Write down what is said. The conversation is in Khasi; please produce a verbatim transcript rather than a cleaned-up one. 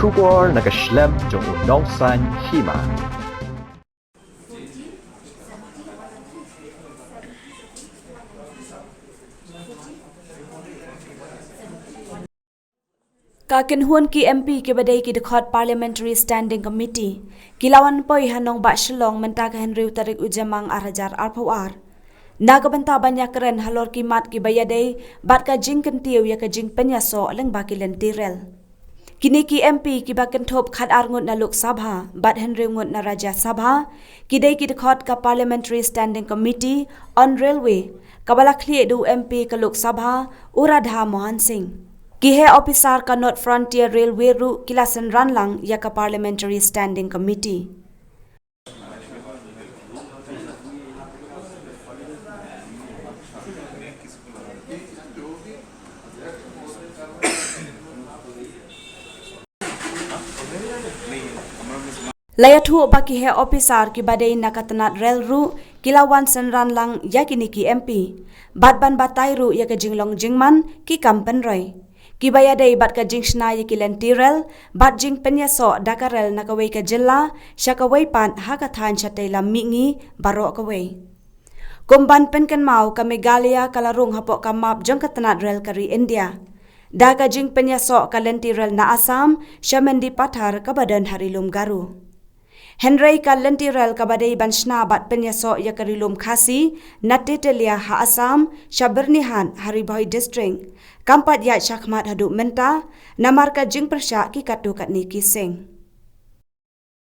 Khubor na ka shlem jong u nongsan hima. Ka kynhun ki M P kiba dei ki dkhot Parliamentary Standing Committee ki la wan poi ha nongbah Shillong mynta ka hynriew tarik u Jymmang ar hajar arphew ar na ka bynta ban ïakren halor ki mat kiba ïadei bad ka jingkyntiew ïa ka jingpynïasoh lyngba ki lynti rel. Kine ki M P kiba kynthup khatar ngut na Lok Sabha bad hynriew ngut na Rajya Sabha ki dei ki dkhot ka Parliamentary Standing Committee on Railway kaba la khlieh da u M P ka Lok Sabha u Radha Mohan Singh. Ki heh ophisar ka North Frontier Railway ruh ki la synran lang ïa ka Parliamentary Standing Committee. La ïathuh ba ki heh ophisar kiba dei na ka tnat rel ruh ki la wan synran lang ïa kine ki M P bad ban batai ruh ïa ka jinglong jingman ki kam pynroi kiba ïadei bad ka jingshna ïa ki lynti rel bad jingpynïasoh da ka rel na kawei ka jylla sha kawei pat ha ka thaiñ shatei lam mihngi baroh kawei. Kum ban pynkynmaw, ka Meghalaya ka la rung hapoh ka map jong ka tnat rel ka ri India da ka jingpynïasoh ka lynti rel na Assam sha Mendipathar kaba don ha Ri Lum Garo. Hynrei ka lynti rel kaba dei ban shna bad pynïasoh ïa ka Ri Lum Khasi na Tetelia ha Assam sha Byrnihat ha Ri Bhoi District kam pat ïaid shakhmat haduh mynta namar ka jingpyrshah ki katto katne ki seng.